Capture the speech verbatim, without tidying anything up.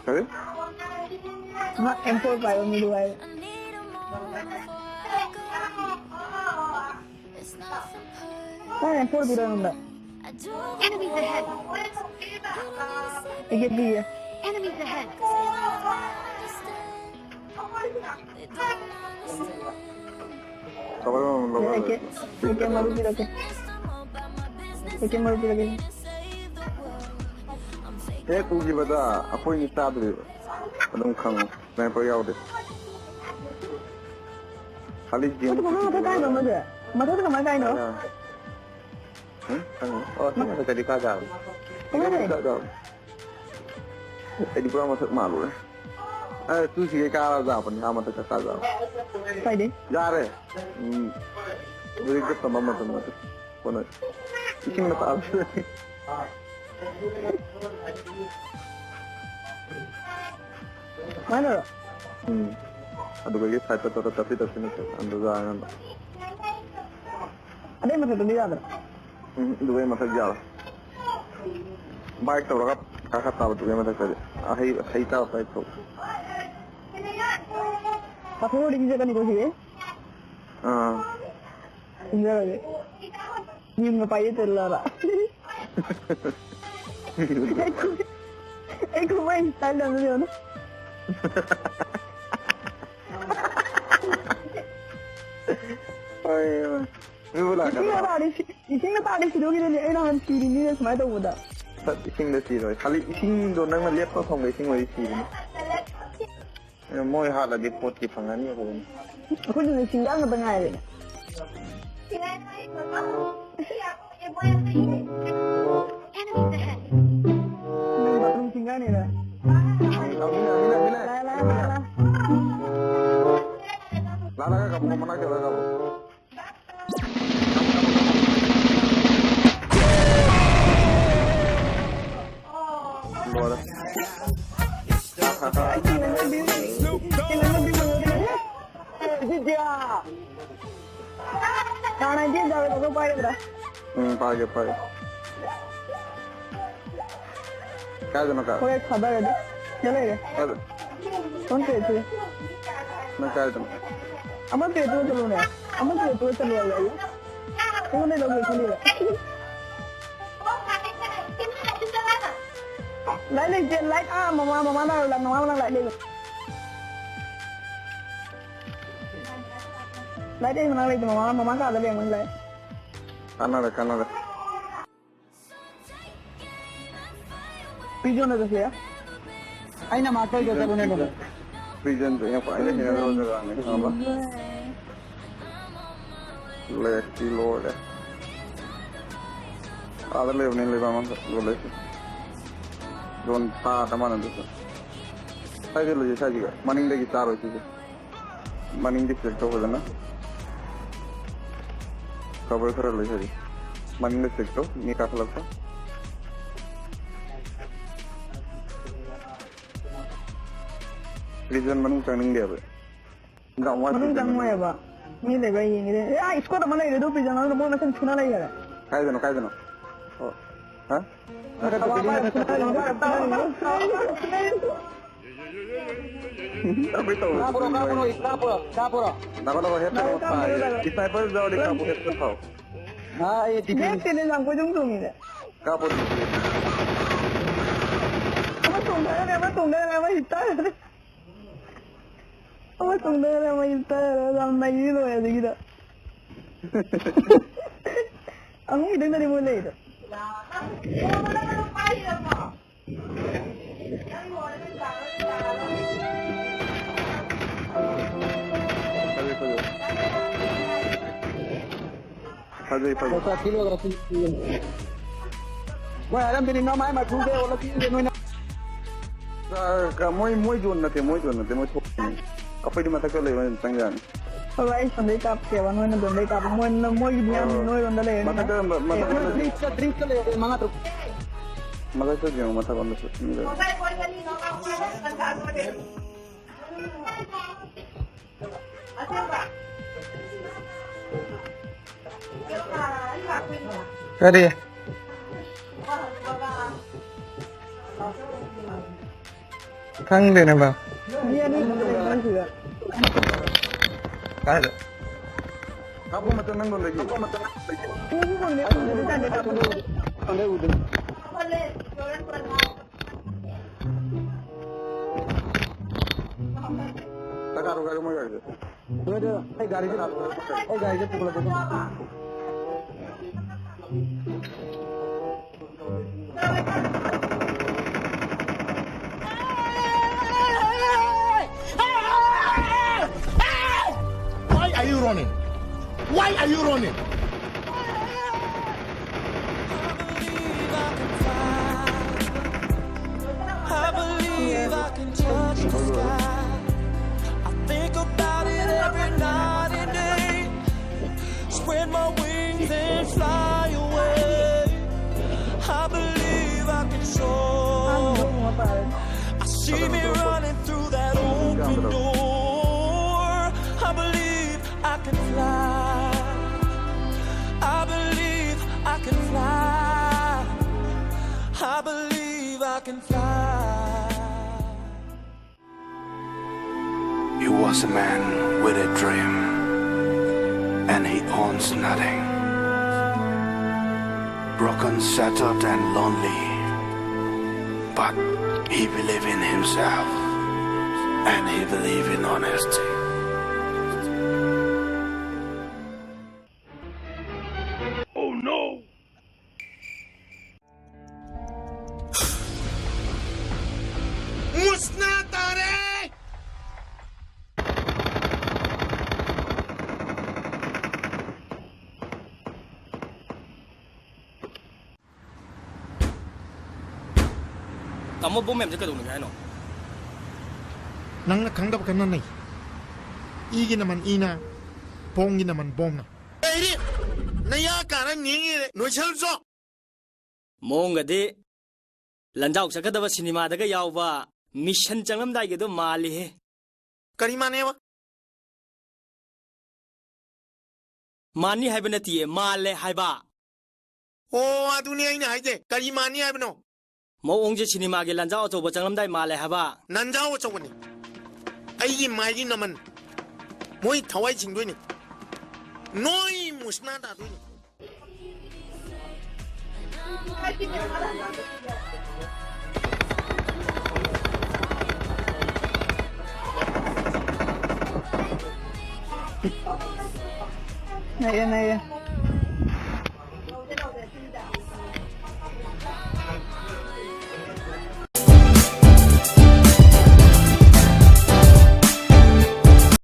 ꯀꯔꯤ? ꯃꯥ M four ꯄꯥꯏꯕ ꯃꯤꯗꯨ ꯍꯥꯏ꯫ ꯅꯪ ꯑꯦꯝ ꯐꯣꯔ ꯄꯤꯔꯛꯑꯣ ꯑꯩꯉꯣꯟꯗ꯫ Enemies ahead! ꯑꯩꯒꯤ ꯄꯤꯒꯦ꯫ Enemies ahead! ꯀꯃꯥꯏꯅ ꯂꯧꯔꯒ? ꯂꯩꯔꯛꯀꯦ꯫ ꯂꯩꯔꯛꯀꯦ, ꯃꯔꯨ ꯄꯤꯔꯛꯀꯦ꯫ ꯂꯩꯔꯛꯀꯦ, ꯃꯔꯨ ꯄꯤꯔꯛꯀꯦ꯫ ꯍꯦꯛ ꯎꯈꯤꯕꯗ ꯑꯩꯈꯣꯏꯅꯤ ꯆꯥꯗꯣꯔꯤꯕ꯫ ꯑꯗꯨꯝ ꯈꯪꯉꯨ꯫ ꯁ꯭ꯅꯥꯏꯄꯔ ꯌꯥꯎꯗꯦ꯫ ꯈꯥꯂꯤ ꯖꯦꯝ ꯑꯗꯨ ꯃꯊꯛ ꯃꯊꯛ ꯀꯥꯏꯅꯣ ꯑꯃꯁꯦ? ꯃꯊꯛꯇ ꯀꯃꯥꯏꯅ ꯀꯥꯏꯅꯣ? ꯑꯥ꯫ ꯎꯝ? ꯈꯪꯉꯨ꯫ ꯑꯣ, ꯁꯤ ꯃꯊꯛꯇꯗꯤ ꯀꯥ ꯌꯥꯕꯅꯤ꯫ ꯀꯃꯥꯏꯅ ꯁꯤꯗꯤ ꯀꯥ ꯌꯥꯕꯅꯤ꯫ ꯑꯩꯗꯤ ꯄꯨꯔꯥ ꯃꯊꯛ ꯃꯥꯜꯂꯨꯔꯦ꯫ ꯑꯦ, ꯇꯨ ꯁꯤꯒꯩ ꯀꯥꯔꯖꯥꯕꯅꯤ, ꯑꯥ ꯃꯊꯛꯇ ꯀꯥꯖꯥꯕ꯫ ꯀꯥꯏꯗꯩ? ꯌꯥꯔꯦ꯫ ꯎꯝ꯫ ꯍꯧꯖꯤꯛꯇ ꯇꯝꯕ ꯃꯇꯝ ꯅꯠꯇꯦ꯫ ꯀꯣꯟꯅ ꯏꯁꯤꯡ ꯃꯇꯥꯕꯁꯤꯗ꯫ ꯃꯥꯅꯔꯣ? ꯎꯝ꯫ ꯑꯗꯨꯒ ꯁꯥꯏꯠꯇ ꯇꯧꯔ ꯇꯞꯄꯤ ꯇꯞꯄꯤ ꯅꯠꯇꯦ, ꯑꯗꯨꯒ ꯑꯉꯥꯡꯗ꯫ ꯑꯗꯩ ꯃꯊꯛꯇꯗꯤ ꯌꯥꯗ꯭ꯔꯣ? ꯎꯝ, ꯑꯗꯨꯒ ꯃꯊꯛ ꯌꯥꯔꯣꯏ꯫ ꯕꯥꯏꯛ ꯇꯧꯔꯒ ꯀꯥꯈꯠ ꯇꯥꯕ ꯑꯗꯨꯒꯤ ꯃꯊꯛꯇꯗꯤ꯫ ꯑꯍꯩ-, ꯍꯩ ꯇꯥꯕ ꯕꯥꯏꯛ ꯊꯧꯕ꯫ ꯀꯥꯊꯣꯛꯎꯔꯗꯤ ꯃꯤ ꯆꯠꯀꯅꯤꯀꯣ ꯁꯤꯗꯤ? ꯑꯥ꯫ ꯏꯟꯖꯔꯒꯦ꯫ ꯌꯨꯝꯒ ꯄꯥꯏꯌꯦ ꯇꯜꯂꯕ꯫ ꯑꯩ ꯈꯨ-, ꯑꯩ ꯈꯨꯕꯩ style ꯑꯃ ꯌꯦꯡꯉꯨꯅꯦ꯫ ꯍꯣꯏ, ꯃꯤꯕꯨ ꯂꯥꯛꯀꯗ꯭ꯔꯣ? ꯏꯁꯤꯡꯅ ꯇꯥꯔꯤ ꯁꯤ-, ꯏꯁꯤꯡꯅ ꯇꯥꯔꯤ ꯁꯤꯗꯣꯛꯈꯤꯗꯣꯏꯅꯦ꯫ ꯑꯩ ꯅꯍꯥꯟ ꯁꯤꯔꯤꯅꯤꯅꯦ ꯁꯨꯃꯥꯏꯅ ꯇꯧꯕꯗ꯫ ꯁꯠ ꯏꯁꯤꯡꯗ ꯁꯤꯔꯣꯏ꯫ ꯈꯥꯂꯤ ꯏꯁꯤꯡꯗꯣ ꯅꯪꯅ ꯂꯦꯞꯄ ꯐꯪꯕ ꯏꯁꯤꯡ ꯑꯣꯏꯗꯤ ꯁꯤꯔꯅꯤ꯫ ꯃꯣꯏ ꯍꯥꯠꯂꯗꯤ ꯄꯣꯠꯇꯤ ꯐꯪꯉꯅꯤ ꯑꯩꯈꯣꯏꯅ꯫ ꯑꯩꯈꯣꯏꯗꯤ ꯁꯤꯡꯒꯥ ꯉꯥꯛꯇ ꯉꯥꯏꯔꯦꯅꯦ꯫ Enemies ahead! ꯅꯪ ꯕꯥꯊꯔꯨꯝ ꯁꯤꯡꯒꯥꯅꯤꯔ? ꯂꯥꯛꯑꯣ, ꯃꯤꯅ, ꯃꯤꯅ, ꯃꯤꯅ꯫ ꯂꯥꯛꯑꯣ, ꯂꯥꯛꯑꯣ, ꯂꯥꯛꯑꯣ꯫ ꯂꯥꯛꯑꯣ, ꯂꯥꯛꯑꯣ, ꯀꯥꯞꯄꯣ, ꯃꯅꯥꯛꯇ ꯂꯥꯛꯑꯣ, ꯀꯥꯞꯄꯣ꯫ ꯂꯣꯏꯔꯦ꯫ ꯀꯥꯔ ꯅꯥꯏꯟꯇꯤꯟ ꯇꯧꯔꯒ ꯄꯥꯏꯔꯗ꯭ꯔꯥ? ꯎꯝ, ꯄꯥꯏꯒꯦ, ꯄꯥꯏꯒꯦ꯫ ꯀꯥꯏꯗꯅꯣ ꯀꯥꯔ? ꯍꯣꯔꯦꯟ ꯊꯥꯗꯔꯗꯤ꯫ ꯂꯩꯔꯦ꯫ ꯑꯗꯨ ꯅꯪ ꯇ꯭ꯔꯦꯠ ꯇꯨ꯫ ꯅꯪ ꯀꯥꯏꯗꯅꯣ? ꯑꯃ ꯇ꯭ꯔꯦꯠ ꯇꯨ ꯆꯠꯂꯨꯅꯦ꯫ ꯑꯃ ꯇ꯭ꯔꯦꯠ ꯇꯨ ꯆꯠꯂꯨ ꯍꯥꯏꯕ ꯑꯩ꯫ ꯑꯩꯉꯣꯟꯗ ꯂꯧꯒꯦ ꯈꯜꯂꯤꯕ꯫ ꯂꯥꯏꯠ ꯂꯩꯇꯦ, ꯂꯥꯏꯠ꯫ ꯑꯥ, ꯃꯃꯥ, ꯃꯃꯥ ꯂꯥꯛꯑꯣ, ꯃꯃꯥ ꯃꯅꯥꯛ ꯂꯥꯏꯠ ꯂꯩꯕ꯫ ꯂꯥꯏꯠ ꯂꯩ ꯃꯅꯥꯛ ꯂꯩꯇꯦ, ꯃꯃꯥ, ꯃꯃꯥ ꯀꯥꯗ ꯂꯩꯔꯝꯒꯅꯤ ꯂꯥꯏꯠ꯫ ꯀꯥꯟꯅꯔꯦ, ꯀꯥꯟꯅꯔꯦ꯫ ꯄꯤꯖꯣꯟꯗ ꯆꯠꯁꯤꯔꯥ? ꯑꯩꯅ ꯃꯥ ꯇꯧꯔꯤꯗꯣ ꯆꯠꯂꯨꯅꯦ ꯑꯗꯨꯝ꯫ ꯄ꯭ꯔꯤꯖꯟꯗꯣ ꯌꯥꯝ ꯈ꯭ꯋꯥꯏꯗꯒꯤ ꯍꯩꯅꯗꯕ ꯖꯒꯥꯅꯤ, ꯈꯪꯉꯕ? ꯂꯦꯛꯇꯤ ꯂꯣꯏꯔꯦ꯫ ꯑꯥꯗ ꯂꯩꯕꯅꯤ, ꯂꯩꯕ ꯑꯃ ꯂꯣꯜꯂꯦ꯫ ꯖꯣꯟ ꯊꯥ ꯆꯞ ꯃꯥꯟꯅꯗꯦ꯫ ꯁ꯭ꯋꯥꯏꯗ ꯂꯩꯌꯦ, ꯁ꯭ꯋꯥꯏꯁꯤꯒ꯫ ꯃꯅꯤꯡꯗꯒꯤ ꯆꯥꯔꯣꯏ ꯁꯤꯁꯦ꯫ ꯃꯅꯤꯡꯗꯤ ꯆꯦꯛ ꯇꯧ ꯐꯖꯅ꯫ ꯀꯕꯔ ꯈꯔ ꯂꯩ ꯍꯧꯖꯤꯛ꯫ ꯃꯅꯤꯡꯗ ꯆꯦꯛ ꯇꯧ, ꯃꯤ ꯀꯥꯈꯠꯂꯛꯄ꯫ ꯄ꯭ꯔꯤꯖꯟ ꯃꯅꯨꯡ ꯆꯪꯅꯤꯡꯗꯦꯕ꯫ ꯌꯥꯝ ꯋꯥꯏ ꯃꯅꯨꯡ ꯄ꯭ꯔꯤꯖꯟ ꯃꯅꯨꯡ꯫ ꯆꯪꯉꯣꯏꯕ꯫ ꯃꯤ ꯂꯩꯕ꯭ꯔꯥ ꯌꯦꯡꯒꯦ꯫ ꯑꯦ, ꯑꯥ, ꯁ꯭ꯀꯣꯠ ꯑꯃ ꯂꯩꯔꯦ ꯑꯗꯨ ꯄ꯭ꯔꯤꯖꯟ ꯃꯅꯨꯡꯗ ꯃꯣꯏ ꯃꯁꯦꯟ ꯐꯨꯅ ꯂꯩꯈꯔꯦ꯫ ꯀꯥꯏꯗꯅꯣ, ꯀꯥꯏꯗꯅꯣ? ꯑꯣ꯫ ꯍꯥ? ꯀꯥꯄꯣ, ꯀꯥꯄꯣ, ꯀꯥꯄꯣ, ꯀꯥꯄꯣ꯫ ꯅꯥꯀꯣ, ꯅꯥꯀꯣ, ꯍꯦꯠ ꯅꯥꯀꯣ, ꯐꯣꯟ ꯐꯥꯏ꯫ ꯀꯥꯄꯣ꯫ ꯏꯁꯅꯥꯏꯄꯔ ꯌꯥꯎꯔꯗꯤ ꯀꯥꯄꯣ, ꯍꯦꯠ ꯐꯣꯟ ꯐꯥꯎ꯫ ꯅꯥ, ꯑꯩ ꯇꯤꯐꯤꯟ꯫ ꯅꯦꯠꯇꯦꯅꯦ, ꯂꯥꯡ ꯀꯣꯏꯆꯣꯡ ꯆꯣꯡꯉꯤꯅꯦ꯫ ꯀꯥꯄꯣ, ꯇꯤꯐꯤꯟ꯫ ꯑꯃ ꯇꯣꯡꯊꯔꯦ, ꯑꯃ ꯇꯣꯡꯊꯔꯦ, ꯑꯃ ꯍꯤꯞꯇꯔꯦ꯫ ꯑꯃ ꯇꯣꯡꯊꯔꯦ, ꯑꯃ ꯍꯤꯞꯇꯔꯦ꯫ ꯌꯥꯝ ꯅꯩꯔꯤ ꯂꯣꯏꯔꯦ ꯑꯗꯒꯤꯗ꯫ ꯑꯍꯨꯝ ꯈꯤꯇꯪꯗꯅꯤ ꯃꯣꯏ ꯂꯩꯗꯣ꯫ ꯐꯖꯩ, ꯐꯖꯩ, ꯐꯖꯩ꯫ ꯃꯣꯏ ꯍꯥꯏꯔꯝꯗꯣꯏꯅꯤ, ꯅꯃꯥꯏ ꯃꯇꯨꯗ ꯑꯣꯜꯂꯛꯈꯤꯅꯦ ꯅꯣꯏꯅ꯫ ꯀ-, ꯀ-, ꯃꯣꯏ, ꯃꯣꯏ ꯖꯣꯟ ꯅꯠꯇꯦ, ꯃꯣꯏ ꯖꯣꯟ ꯅꯠꯇꯦ, ꯃꯣꯏ ꯊꯣꯛꯄꯅꯤ꯫ ꯑꯩꯈꯣꯏꯗꯤ ꯃꯊꯛꯇ ꯂꯩꯕ ꯑꯣꯏꯅ ꯆꯪ ꯌꯥꯅꯤ꯫ ꯍꯣꯏ, ꯑꯩ ꯁꯣꯝꯗꯩ ꯀꯥꯞꯀꯦꯕ, ꯅꯣꯏꯅ ꯑꯗꯣꯝꯗꯩ ꯀꯥꯞꯄꯣ꯫ ꯃꯣꯏ, ꯃꯣꯏꯒꯤꯗꯤ ꯌꯥꯝ ꯑꯣ꯫ ꯅꯣꯏꯔꯣꯝꯗ ꯂꯩꯔꯦ꯫ ꯃꯊꯛꯇ, ꯃ-, ꯃꯊꯛꯇ ꯗ꯭ꯔꯤꯡꯛꯁꯇ, ꯗ꯭ꯔꯤꯡꯛꯁꯇ ꯂꯩꯔꯦ, ꯃꯉꯥ ꯇꯔꯨꯛ꯫ ꯃꯊꯛꯇ ꯌꯦꯡꯉꯣ, ꯃꯊꯛ ꯂꯣꯝꯗꯁꯨ ꯃꯤ ꯂꯩꯔꯦ꯫ ꯀꯔꯤ? ꯈꯪꯗꯦꯅꯦ ꯕꯥ꯫ ꯃꯤ ꯑꯅꯤ ꯈꯛꯇꯅꯦ ꯃꯣꯏꯁꯤꯗ꯫ ꯀꯥꯏꯗ? ꯀꯥꯞꯄ ꯃꯇꯝ ꯅꯪꯉꯣꯟꯗꯒꯤ꯫ ꯎꯕꯨ ꯎꯗꯦ, ꯎꯗꯕꯖꯥꯠꯅꯦ ꯀꯥꯞꯄꯗꯣ꯫ ꯎꯗꯦ, ꯎꯗꯦ꯫ ꯆꯥꯛ ꯀꯥꯔꯣ, ꯀꯥꯔꯣ, ꯃꯣꯏ ꯒꯥꯔꯤꯗ꯫ ꯅꯣꯏꯗ ꯑꯩ ꯒꯥꯔꯤꯁꯦ, ꯑꯩ ꯒꯥꯔꯤꯁꯦ ꯄꯨꯈꯠꯂꯛꯀꯦ꯫ Why are you running? Why are you running? I believe I can touch the sky. I think about it every night and day. Spread my wings and fly away. I believe I can soar. I see me running through that open door. I believe I can fly. I believe I can fly. I believe I can fly. He was a man with a dream, and he owns nothing. Broken, shattered, and lonely, but he believed in himself, and he believed in honesty. Oh no! ꯃꯨꯁꯅꯥ ꯇꯥꯔꯦ! ꯇꯥꯃꯣ, bomb ꯃꯌꯥꯝꯁꯦ ꯀꯩꯗꯧꯅꯒꯦ ꯍꯥꯏꯅꯣ? ꯅꯪꯅ ꯈꯪꯗꯕ ꯀꯟꯅ ꯅꯩ꯫ ꯏꯒꯤ ꯅꯃꯟ ꯏꯅ, ꯕꯣꯝꯒꯤ ꯅꯃꯟ ꯕꯣꯝꯅ꯫ ꯑꯩꯗꯤ ꯅꯌꯥ ꯀꯥꯔ ꯅꯤꯡꯉꯤꯔꯦ, ꯅꯣꯏꯁꯜꯁꯨ꯫ ꯃꯑꯣꯡꯒꯗꯤ ꯂꯟꯖꯥꯎ ꯆꯠꯀꯗꯕ ꯁꯤꯅꯦꯃꯥꯗꯒ ꯌꯥꯎꯕ ꯃꯤꯁꯟ ꯆꯪꯂꯝꯗꯥꯏꯒꯤꯗꯣ ꯃꯥꯜꯂꯤꯍꯦ꯫ ꯀꯔꯤ ꯃꯥꯟꯅꯦꯕ? ꯃꯥꯟꯅꯤ ꯍꯥꯏꯕ ꯅꯠꯇꯤꯌꯦ, ꯃꯥꯜꯂꯦ ꯍꯥꯏꯕ꯫ ꯑꯣ, ꯑꯗꯨꯅꯤ ꯑꯩꯅ ꯍꯥꯏꯁꯦ꯫ ꯀꯔꯤ ꯃꯥꯟꯅꯤ ꯍꯥꯏꯕꯅꯣ? ꯃꯑꯣꯡꯁꯦ ꯁꯤꯅꯦꯃꯥꯒꯤ ꯂꯟꯖꯥꯎ ꯑꯆꯧꯕ ꯆꯪꯂꯝꯗꯥꯏ ꯃꯥꯜꯂꯦ ꯍꯥꯏꯕ꯫ ꯅꯟꯖꯥꯎ ꯑꯆꯧꯕꯅꯤ꯫ ꯑꯩꯒꯤ ꯃꯥꯏꯒꯤ ꯅꯃꯟ꯫ ꯃꯣꯏ ꯊꯋꯥꯏ ꯁꯤꯡꯗꯣꯏꯅꯤ꯫ ꯅꯣꯏ ꯃꯨꯁꯅꯥ ꯇꯥꯗꯣꯏꯅꯤ꯫ ꯅꯩꯌꯦ, ꯅꯩꯌꯦ꯫